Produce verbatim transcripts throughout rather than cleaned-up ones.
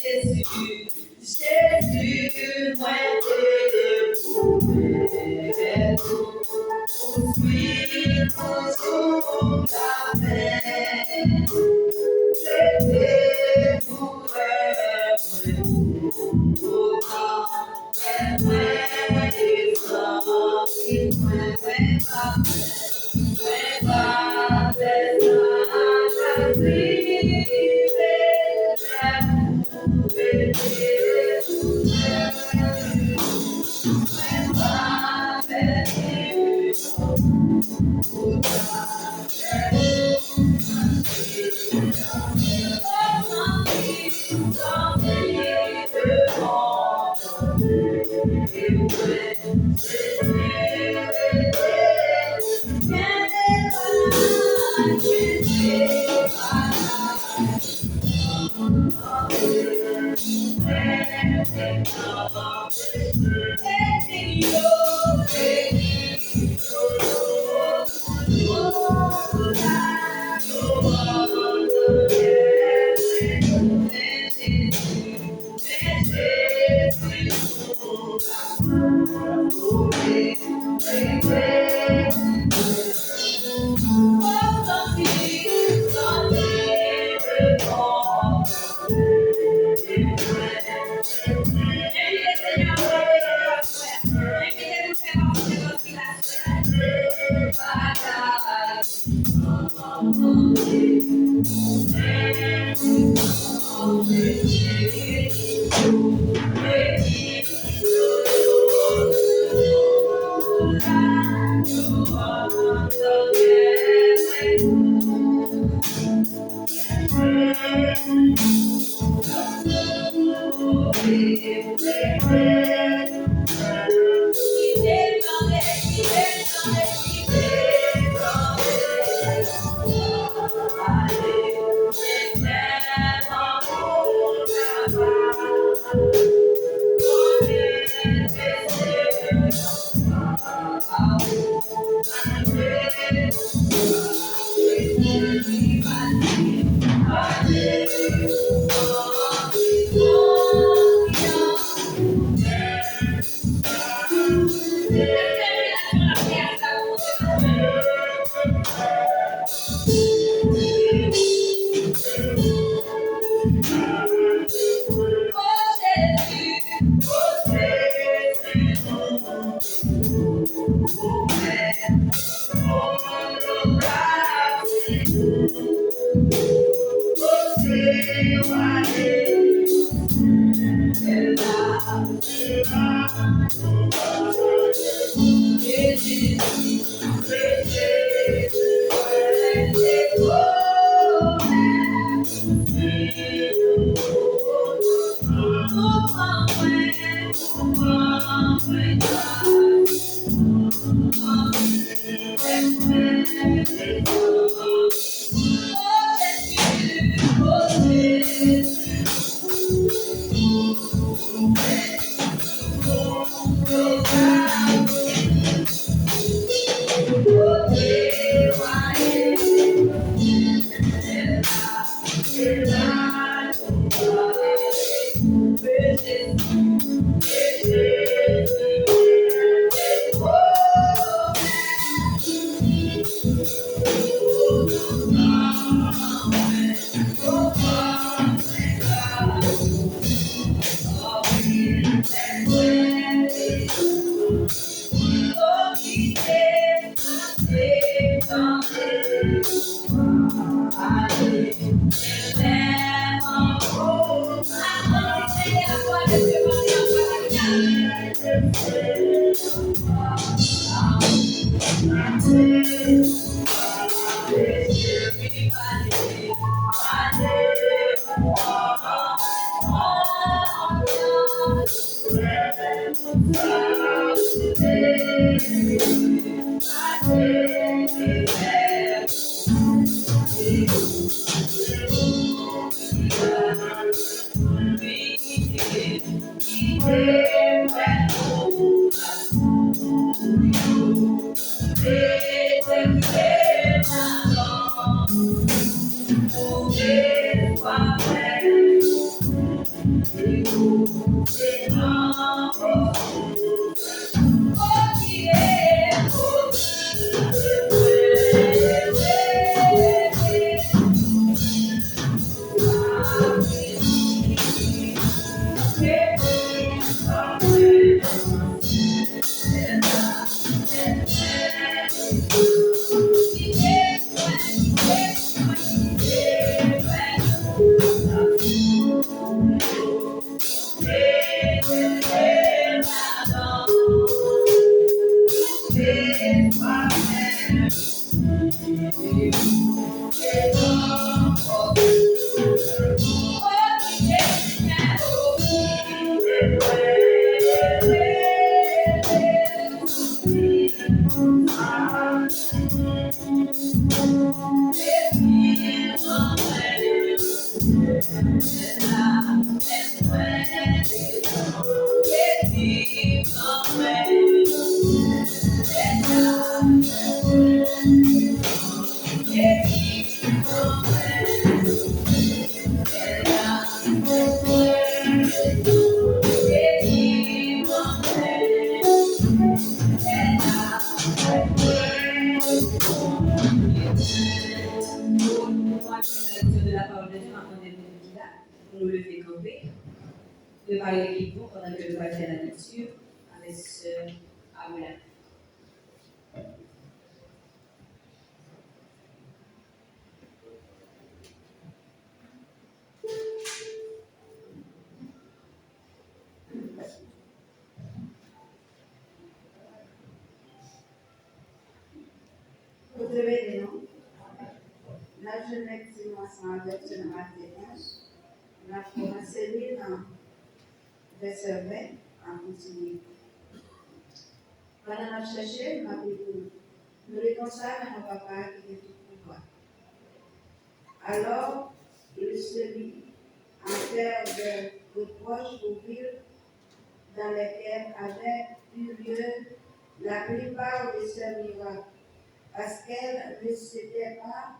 Jezi, Jezi, mwen te pou ou, pou swiv ou jouk lafen. Rete pou mwen, pou otan mwen e zanmi mwen, mwen pa pè. Pou nou leve kanpe, prepare ekip nou pandan ke nou va fè la lekti avèk sè Abraham. Bondye beni nou. N ap jwenn lekti nou ansanm avèk sè Maten an. N ap kòmanse li nan vèsè ven, n ap kontinye. Pandan n ap chèche, m ap li pou nou. Nou li konsa nan non Papa a ki gen tout pouvwa. Alors, il se mit à faire des reproches aux villes dans lesquelles avaient eu lieu la plupart de ces miracles, parce qu'elles ne s'étaient pas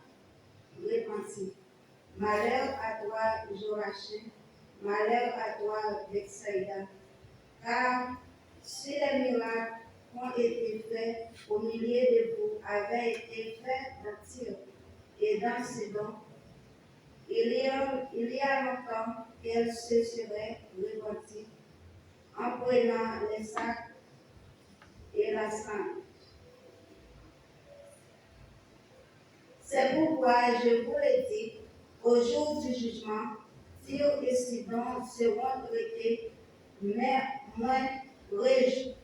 repenties. Malheur à toi, Joachim, malheur à toi, Bethsaïda, car si les miracles qui ont été faits au milieu de vous avaient été faits dans Tyr et dans Sidon, il y a, il y a longtemps qu'elles se seraient repenties en prenant les sacs et la cendre. C'est pourquoi je vous le dis, au jour du jugement, Tyr et Sidon seront traités, mais moins réjou-,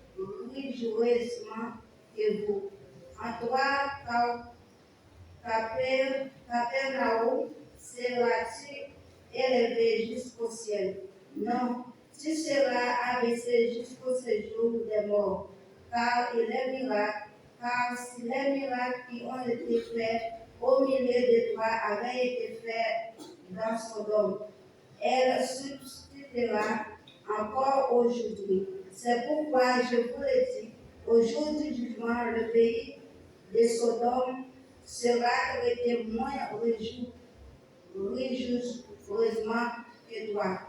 rigoureusement que vous. En toi, Cap-, Caper-, Capernaum, seras-tu élevé jusqu'au ciel? Non, tu seras abaissé jusqu'au séjour des morts, car il est miracle, car si les miracles qui ont été faits au milieu de toi avaient été faits dans Sodome, elle subsistera encore aujourd'hui. C'est pourquoi je vous le dis, au jour du jugement, le pays de Sodome sera traité moins réjou-, rigoureusement que toi.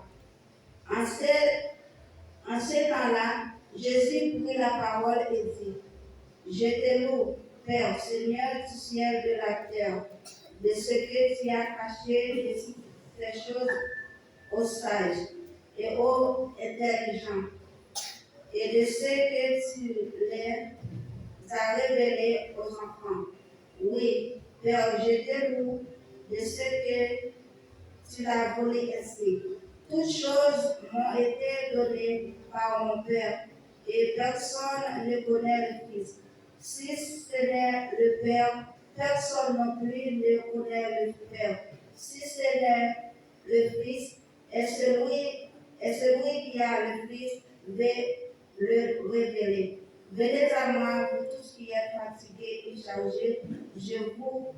En ce, en ce temps-là, Jésus prit la parole et dit, je te loue, Père, Seigneur du ciel et de la terre, de ce que tu as caché ces choses aux sages et aux intelligents, et de ce que tu les as révélées aux enfants. Oui, Père, je te loue de ce que tu l'as voulu ainsi. Toutes choses m'ont été données par mon Père, et personne ne connaît le Fils, si ce n'est le Père, personne non plus ne connaît le Père, si ce n'est le Fils, et celui, et celui qui a le Fils veut le révéler. Venez à moi, vous tous qui êtes fatigués et chargés, je vous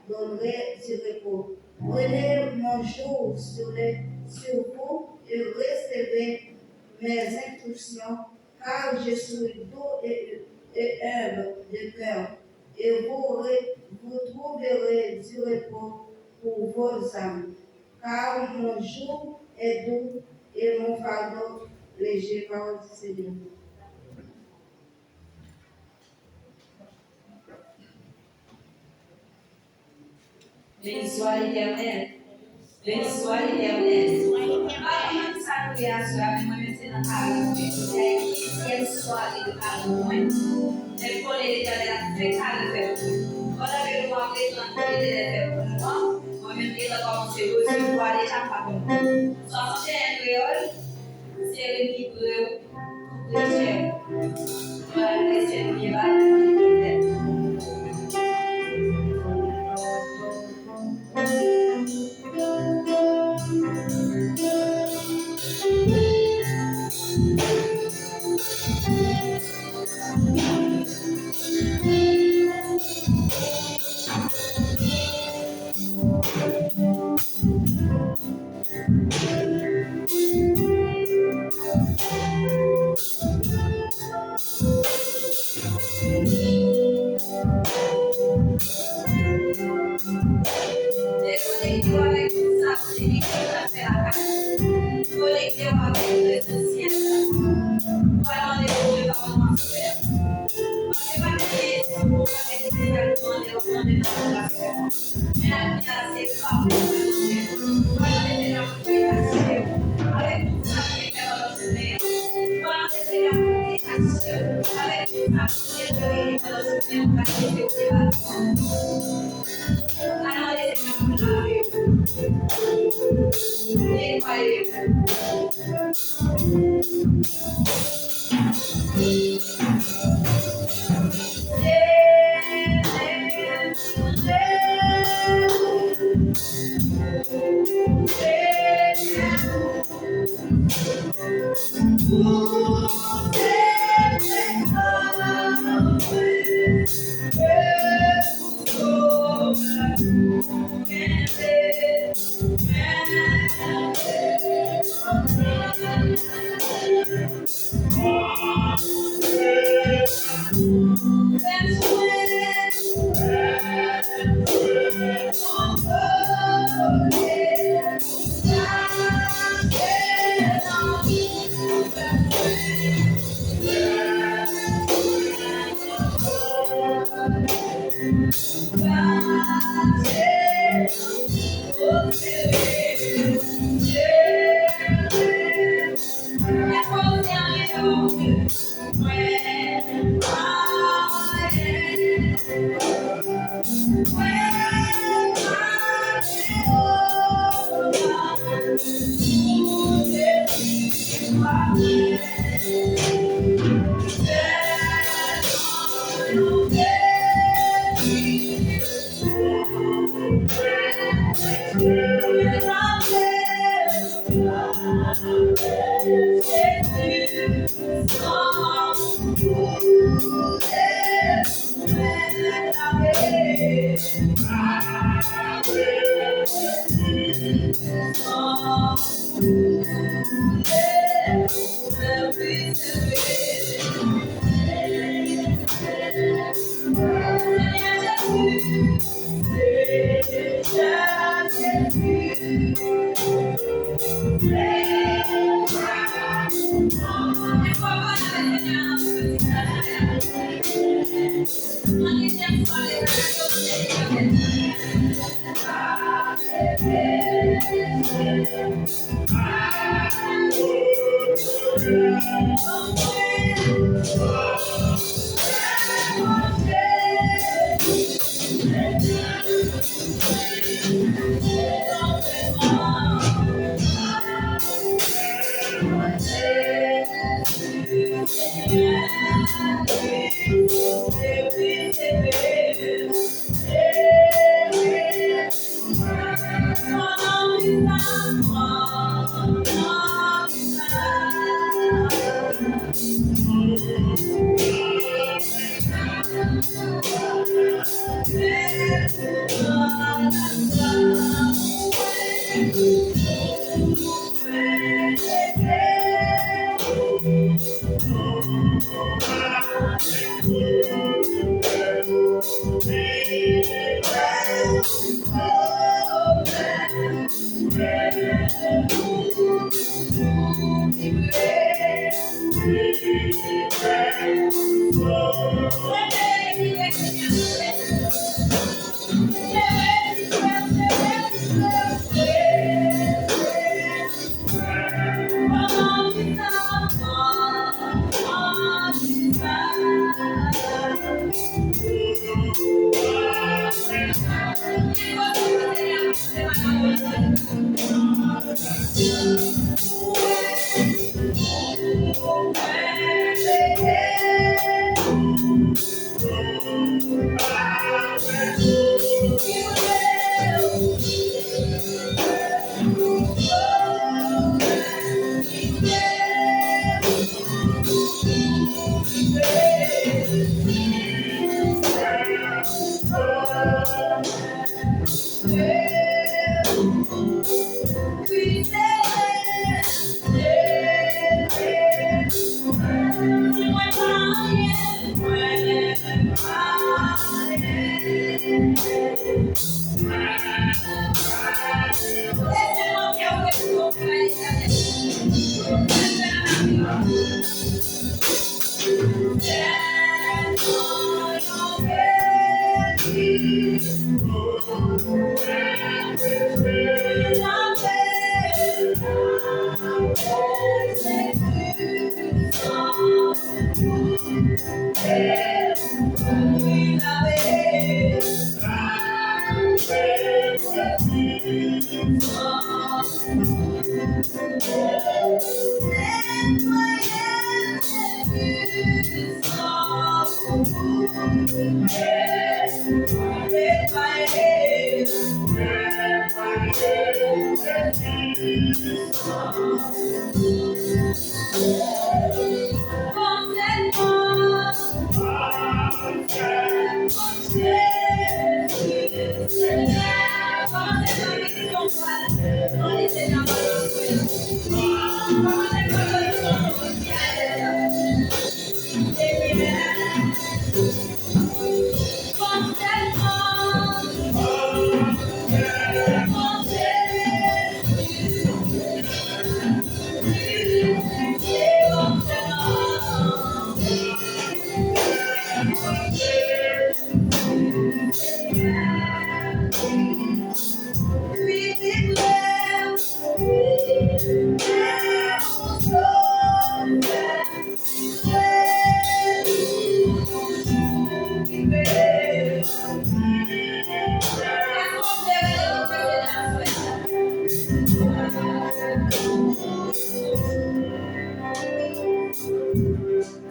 donnerai du repos. Prenez mon joug sur, les, sur vous et recevez mes instructions, car je suis doux et, et humble de cœur, et vous, re- vous trouverez du repos pour vos âmes. Car mon joug est doux Et mon fardeau léger, parole du Seigneur. Béni soit l'Éternel. Béni soit l'Éternel. Pa gen moun ki sa nou ye aswè a, men mwen menm se nan karant mwen. Dezyèm swa de karant mwen. Lè m konnen Letènèl ap fè kado fè pou mwen. Pandan ke nou ap retann ke Letènèl fè pou nou an, mwen menm gentan kòmanse resevwa deja padon. Swasannteyen kreyòl, se revivre ou, tou prechè ou. Mwen al prese nou byen ba nou. Dekonekte w avèk tout sa w te gen pou w fè lakay ou. Konekte w avèk prezansye l la. Ou pral mande Bondye padon, ma sè. Paske pa gen anyen sou ou, pa gen anyen pou w mande, w ap mande nan non pastè a. Men apre a, se pa pou w mande. Ou pral mete nan pye kache w. Avèk tout sa w te fè pandan semèn an. Ou pral mete nan pye kache w. Avèk tout sa w te fè pandan semèn an.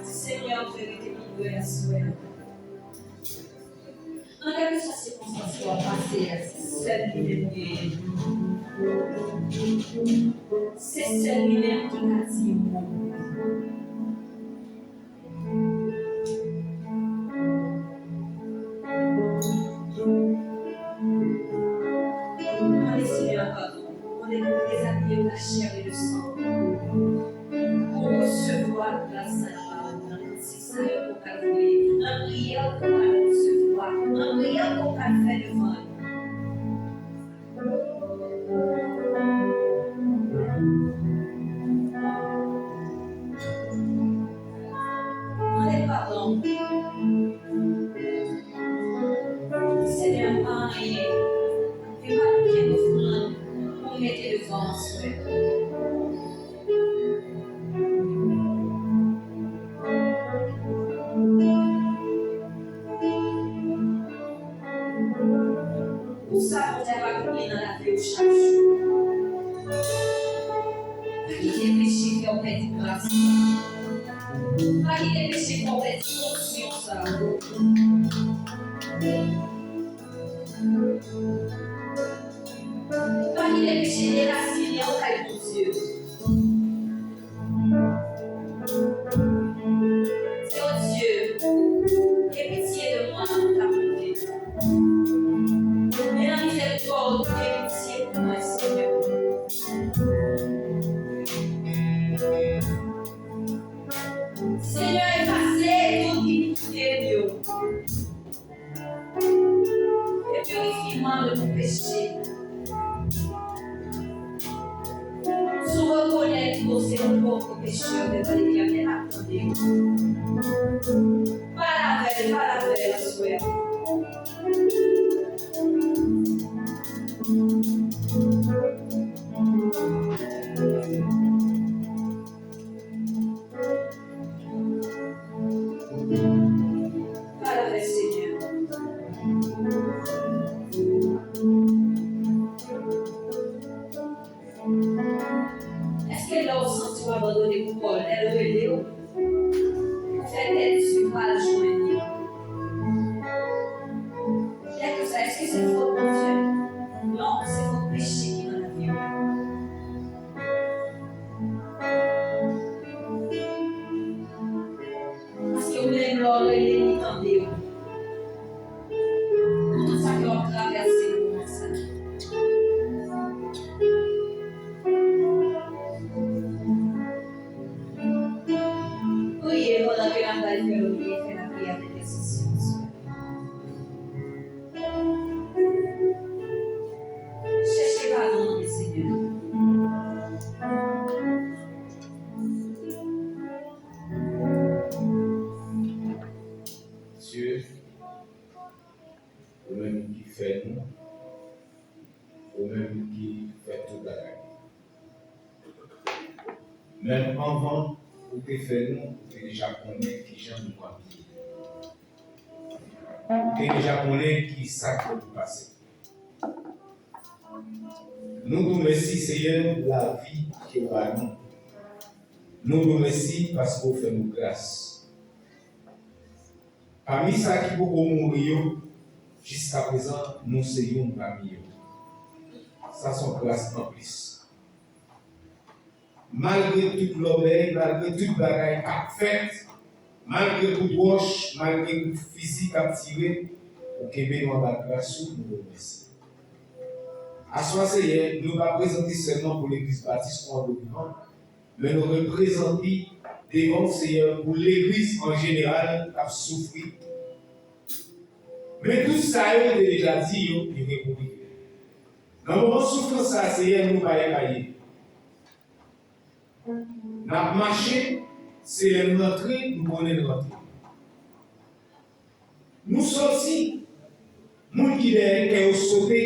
Senyè, verite pou nou aswè a. Nan kèlkeswa sikonstans ke w ap pase a, se sèl li menm ki genyen. Se sèl li menm ki ka di yon mo. Mande Senyè a padon. Mande pou l dezabiye w de la chair et le sang. Pou resevwa gras sa yo nan kantite sa yo ke w pral voye, nan priyè ke w pral resevwa, nan priyè ke w pral fè devan yo. Mande l padon. Senyè, pa anyen. E pa okenn ofrann pou mete devan w aswè. Pou sa Bondye ap akonpli nan lavi w chak jou. Pa kite peche fè w pèdi gras. Pa kite peche fè w pèdi onksyon sa. Pa kite peche derasinen w kay Bondye. Seigneur Dieu, aie pitié de moi, ta bonté. Mete nan mizèrikòd ou, aie pitié pou mwen, Senyè. Senyè, efase tout inikwite m yo. E pirifye mwen de tout peche. Peche yo devan Letènèl ap tande yo. Pale avè l, pale avè l aswè a. Pale avè Senyè. Èske lè w santi w abandone pou kò w, lè l rele w, ou fè tèt di w pa al jwenn li? Kèlkeswa, èske se fòt Bondye? Non, se fòt peche ki nan lavi w. Paske ou menm lè w rele li tande w. Pou tout sa ke w ap travèse nan moman sa. Priye pandan ke n ap bay fè lòt yo fè lapriyè entèsesyon. Chèche padon nan men Senyè. Dye, ou menm ki fè nou, ou menm ki fè tout bagay. Menm anvan ou te fè nou, ou te deja konnen kijan nou abiye. Ou te deja konnen ki sa k pou pase. Nou di w mèsi, Seyè, pou lavi ke w ba nou. Nou di w mèsi paske w fè nou gras. Pami sa ki poko mouri yo, jiskaprezan, nou se youn pami yo. Sa se yon gras anplis. Malgre tout lòbèy, malgre tout bagay k ap fèt, malgre kout wòch, malgre kout fizi k ap tire, ou kenbe nou anba gras ou, nou remèsye. Aswè, Seyè, nou pa prezante sèlman pou Legliz Batis Kwadwo Vivan, men nou reprezante devan w, Seyè, pou Legliz an jeneral k ap soufri. Men tout sa yo te deja di yo, yo gen pou rive. Nan moman soufrans sa, Seyè, nou pa epaye. N ap mache, se lè n rantre, nou konnen n rantre. Nou soti, moun ki dèyè, kè yo sote,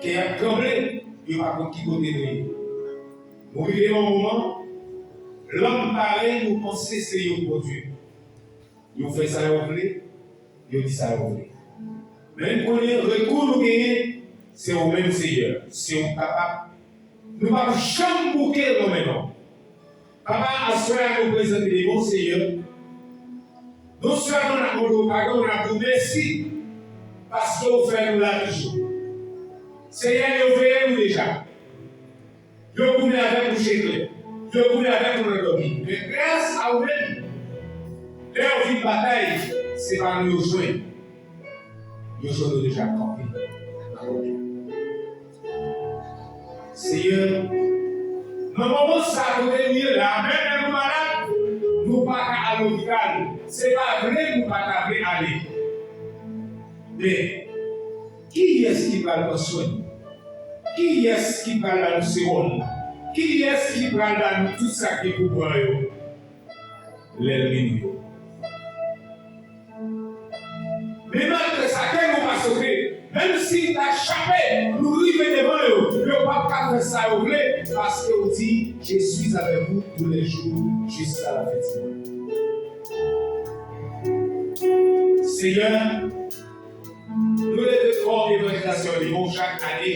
kè y ap tranble, yo pa konn ki kote nou ye. Nou rive nan yon moman, lòm pare, nou panse se yo k Bondye. Yo fè sa yo vle, yo di sa yo vle. Men n konnen rekou nou genyen, se ou menm, Seyè, se ou k kapab. Nou p ap janm bouke nan men nou. Papa, aswè a nou prezante devan w, Seyè. Non sèlman n ap mande w padon, n ap di w mèsi, paske w fè nou la toujou. Seyè, yo veye nou deja. Yo goumen avèk nou je klè. Yo goumen avèk nou nan dòmi. Men gras a ou menm, lè yo vin batay, se pa nou yo jwenn. Yo jwenn yo deja kanpe. Seyè, nan moman sa a kote nou ye la, menm lè nou malad, nou pa ka al lopital. Se pa vle nou pa ta vle ale. Men, kiyès ki pral pran swen nou? Kiyès ki pral ba nou sewòm? Kiyès ki pral ba nou tout sa ki pou pran yo? Lènmi nou yo. Men malgre sa, kè nou pa sote, menm si n ta chape, nou rive devan yo, yo p ap ka fè sa yo vle, paske ou di, Je suis avec vous tous les jours jusqu'à la fin du monde. Seyè, nou leve kò evanjelizasyon li bon chak ane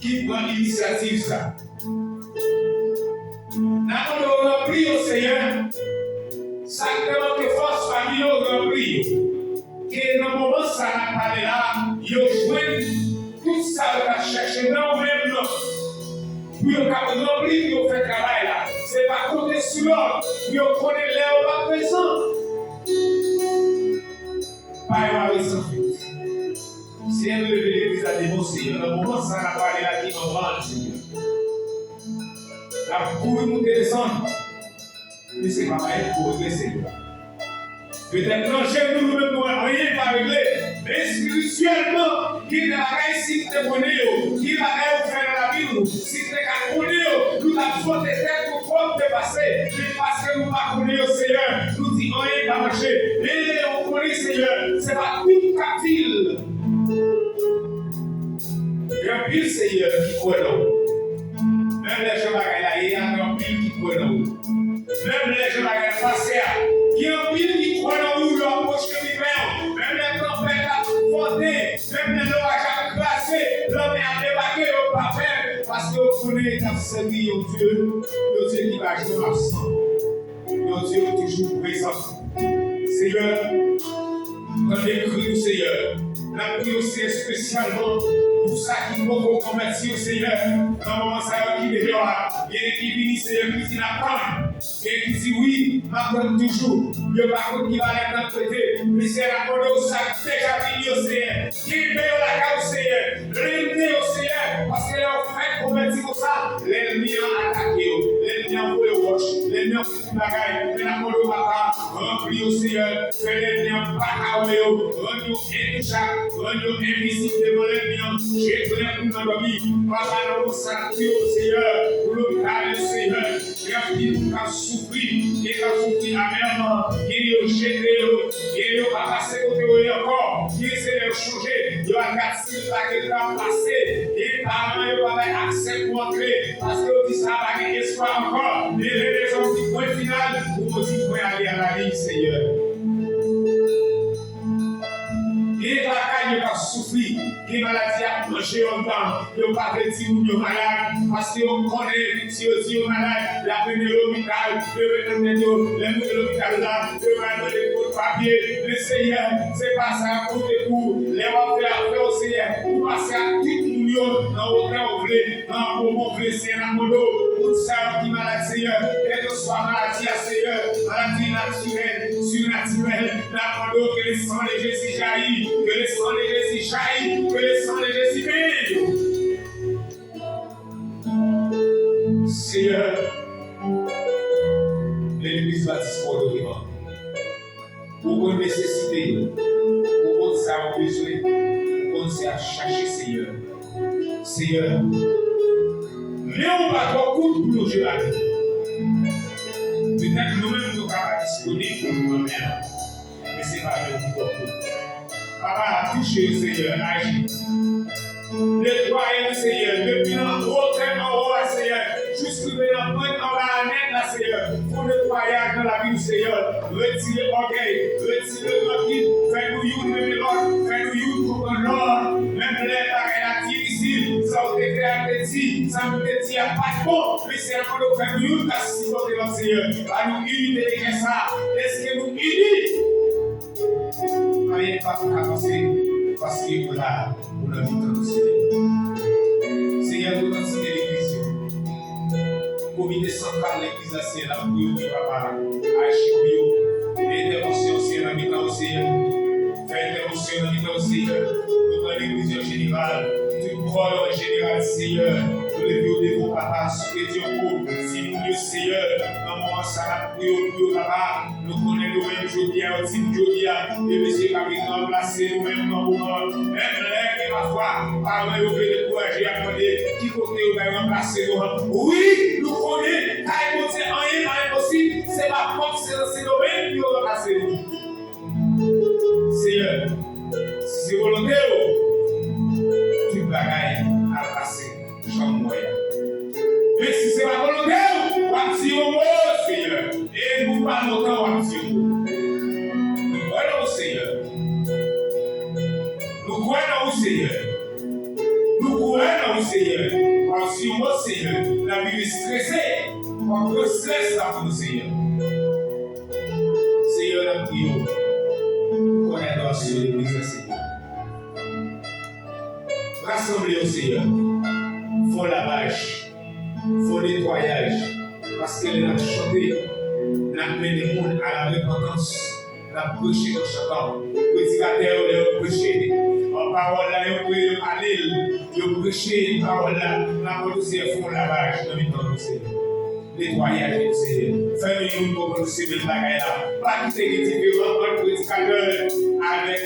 ki pran inisyativ sa. N ap mande w ranpli yo, Seyè. Sa k te manke fòs pami yo, ranpli yo. Ke nan moman sa n ap pale la, yo jwenn tout sa yo t ap chèche nan ou menm nan. Pou yo kab ranpli, pou yo fè travay la. Se pa konte sou lòt, pou yo konnen lè yo pa prezan. Pa yo ale san fèt. Seyè, nou leve legliz la devan w, Seyè. Nan moman sa n ap pale la ki anvan l, Seyè. N ap kouri moute desann. Men se pa pa yon kouri, Seyè. Petèt nan je nou, nou menm nou wè anyen pa regle. Men espirityèlman, gen de bagay si n te konnen yo, gen bagay ou fè nan lavi nou, si n te ka konnen yo, nou t ap fwote tèt nou twòp, te pa pase, men paske nou pa konnen yo, Seyè, nou di anyen pa mache. Men ou konnen, Seyè, se pa tout k ap di l. Gen anpil, Seyè, ki kwè nan ou. Menm lè jan bagay la ye a, gen anpil ki kwè nan ou. Menm lè jan bagay la pase a, gen anpil ki kwè nan ou, yo apwoche rive w. Menm lè tanpèt ap vante, menm lè loraj ap kraze, lanmè ap debake, yo pa pè, paske yo konnen y ap sèvi yon Dye, yon Dye ki pa janm absan, yon Dye ki toujou prezan. Seyè, tande kri nou, Seyè. N ap priye w, Seyè, espesyalman pou sa ki poko konvèti yo, Seyè. Nan moman sa yo ki deyò a, gen ki vini, Seyè, ki di n ap tann. Gen ki di wi, m ap tann toujou. Yo pa konn ki valè tan prete. Men Seyè, n ap mande w sa k deja vini yo, Seyè. Kenbe yo lakay ou, Seyè. Blende yo, Seyè. Paske lè yo fèk konvèti konsa, lènmi an atake yo. Lènmi an voye wòch. Lènmi an fouti bagay. Men n ap mande w, papa, ranpli yo, Seyè. Fè lènmi an pa ka wè yo. Rann yo entouchab. Rann yo envizib devan lènmi an. Jete lènmi nan dòmi. Papa, nan non sa, n ap priye w, Seyè, pou lopital yo, Seyè. Gen anpil moun k ap soufri, gen k ap soufri amèman, gen yo jete yo, gen yo pa pase kote yo ye ankò, gen se lè yo chonje, yo al gad si l pa gen tan ap pase, gen paran yo pa bay aksè pou antre, paske yo di sa pa gen espwa ankò, men lè lèzòm di pwen final, ou di pwen ale a la liy, Seyè. Gen lakay yo k ap soufri, gen maladi ap manje yo anndan, yo pa vle di moun yo malad, paske yo konnen si yo di yo malad, y ap mennen lopital, yo mennen tèt yo, lè yo rive lopital la, yo pral mande pou papye, men Seyè, se pa sa y ap konte pou ou, lè w ap fè afè w, Seyè, ou pase ak tout moun yo nan wotè w vle. Nan moman w vle, Seyè, n ap mande w, moun sa yo ki malad, Seyè, kèlkeswa maladi a, Seyè, maladi natirèl, sinatirèl, n ap mande w ke le sang de Jésus jaillit, ke le sang de Jésus jaillit, ke le sang de Jésus benyen yo. Seyè, legliz Batis Pòtoprens. Ou konn nesesite yo. Ou konn sa yo bezwen. Ou konn sa y ap chache, Seyè. Seyè, men w pa twò kout pou lonje ba nou. Petèt nou menm nou ka pa disponib pou nou nan men an. Men se pa men w ki twò kout. Papa, touche yo, Seyè, aji. Netwaye nou, Seyè, depi nan wotè anwo a, Seyè, jis rive nan pwent anba a nèt la, Seyè. Fè netwayaj nan lavi nou, Seyè. Retire ògèy, retire rankin, fè nou youn renmen lòt, fè nou youn konprann lòt. Menm lè bagay la difisil, sa w te fè a te di, sa nou te di a pa t bon, men Seyè, mande w fè nou youn ka sipòte lòt, Seyè. Ba nou inite de kè sa. Lèske nou ini, anyen p ap ka pase, paske ou la, ou nan mitan nou, Seyè. Seyè, nou nan site legliz yo. Komite santral legliz la, Seyè, n ap priye w, wi, papa. Aji pou yo. Entèvansyon, Seyè, nan mitan yo, Seyè. Fè entèvansyon nan mitan yo, Seyè. Nou pran legliz yo an jeneral. Tout kò yo an jeneral, Seyè. Nou leve yo devan w, papa, sou pye dyankou. Timoun yo, Seyè. Nan moman sa, n ap priye w pou yo, papa. Nou konnen nou menm jodi a, yo di nou jodi a, e mesye k ap vin ranplase nou menm nan moman. Menm lè gen pafwa, paran yo vle dekouraje, y ap mande ki kote yo bay ranplase nou an. Wi, nou konnen, kay Bondye, anyen pa enposib, se pa fòk, se nan Sendomeng pou yo ranplase nou. Seyè, si se volonte w, tout bagay ap pase. Jan m wè a. Men si se pa volonte w, w ap di yon mo, Seyè. E nou pa lontan w ap di yon mo. Nou kwè nan ou, Seyè. Nou kwè nan ou, Seyè. Nou kwè nan ou, Seyè. W ap di yon mo, Seyè. N ap vin estrese. W ap pran estrès la pou nou, Seyè. Seyè, n ap priye w. Ou konnen adorasyon legliz la, Seyè. Rasanble yo, Seyè. Fè w lavaj. Fè w netwayaj. Paske lè n ap chante, n ap mennen moun a la repantans. N ap preche nan chantan. Predikatè yo, lè yo preche, an pawòl la, yo pre-, yo pale l, yo preche pawòl la. N ap mande w, Seyè, fè w lavaj nan mitan nou, Seyè. Netwayaj nou, Seyè. Fè nou youn konprann nou se menm bagay la. Pa kite gen diferan ant predikatè avèk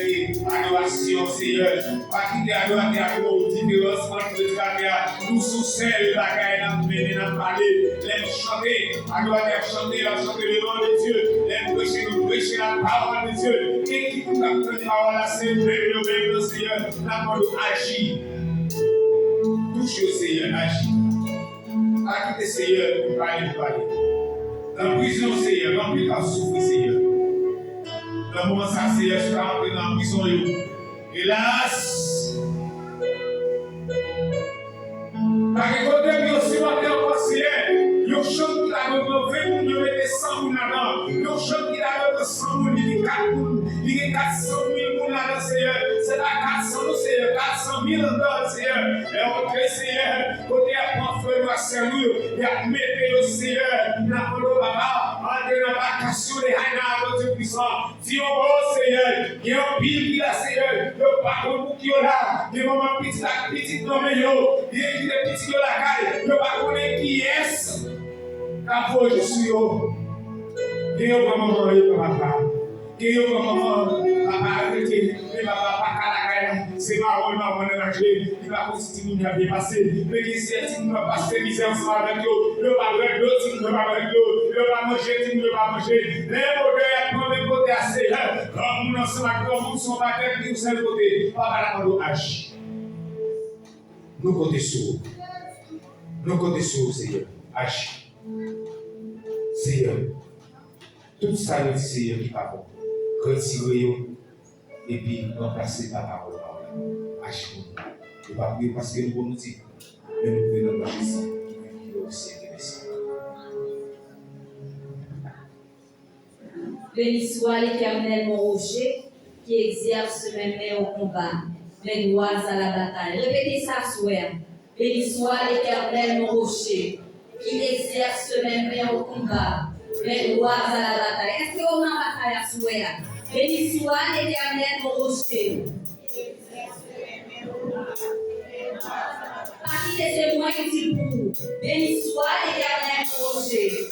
adorasyon, Seyè. Pa kite adoratè a twò di diferans ant predikatè a, nou sou sèl bagay n ap mennen, n ap pale. Lè n chante, adwatè ap chante, l ap chante le nom de Dieu. Lè n preche, nou preche la parole de Dieu. Ekip ou k ap tande pawòl la, se menm yo menm nan Seyè, n ap mande w aji. Touche yo, Seyè, aji. Pa kite Seyè pale pou pale. Nan prizon, Seyè, gen anpil k ap soufri, Seyè. Nan moman sa, Seyè, si w ka antre nan prizon yo, elas! Pa gen kote pou yo sipòte ankò, Seyè. Yon chanm ki ta dwe pran ven moun, yo mete san moun ladan. Yon chanm ki ta dwe pran san moun, li gen kat moun, li gen kat san mil moun ladan, Seyè. Se pa kat san non, Seyè, kat san mil dòl, Seyè. Lè w antre, Seyè, kote y ap pran frè nou ak sè nou yo, y ap mete yo, Seyè, nan kòd ou, papa, antre nan vakasyon de Hayna, Bondye pwisan. Di yon mo, Seyè, gen anpil ki la, Seyè, yo pa konn pou ki yo la. Gen manman pitit ak pitit nan men yo, gen ki kite pitit yo lakay, yo pa konnen kiyès k ap voye jou sou yo. Gen yo pran manman yo, pran papa. Gen yo pran manman, papa arete, men papa pa ka lakay la. Se mawon, mawon nan raje, li pa konn si timoun yo ap byen pase. Men gen sèten timoun k ap pase mizè ansanm avèk yo. Yo pa bwè dlo, timoun yo pa bwè dlo. Yo pa manje, timoun yo pa manje. Menm odè y ap pran menm kote a, Seyè. Granmoun ansanm ak granmoun se yon pakèt ki yon sèl kote. Papa, n ap mande w aji. Nou konte sou ou. Nou konte sou ou, Seyè. Aji. Seyè. Tout sa yo di, Seyè, ki pa bon, retire yo, epi ranplase pa pawòl pa w la. Aji pou nou. Nou pa priye paske nou konn ou di, men nou priye nan non Jezi, ki pi pye, Seyè, ke mesi. Béni soit l'Éternel, mon rocher, qui exerce mes mains au combat, mes doigts à la bataille. Repete sa, frè. Béni soit l'Éternel, mon rocher, qui exerce mes mains au combat, mes doigts à la bataille. Èske w nan batay aswè a? Béni soit l'Éternel, mon rocher. Pa kite se mwen ki di l pou ou. Béni soit l'Éternel, mon rocher.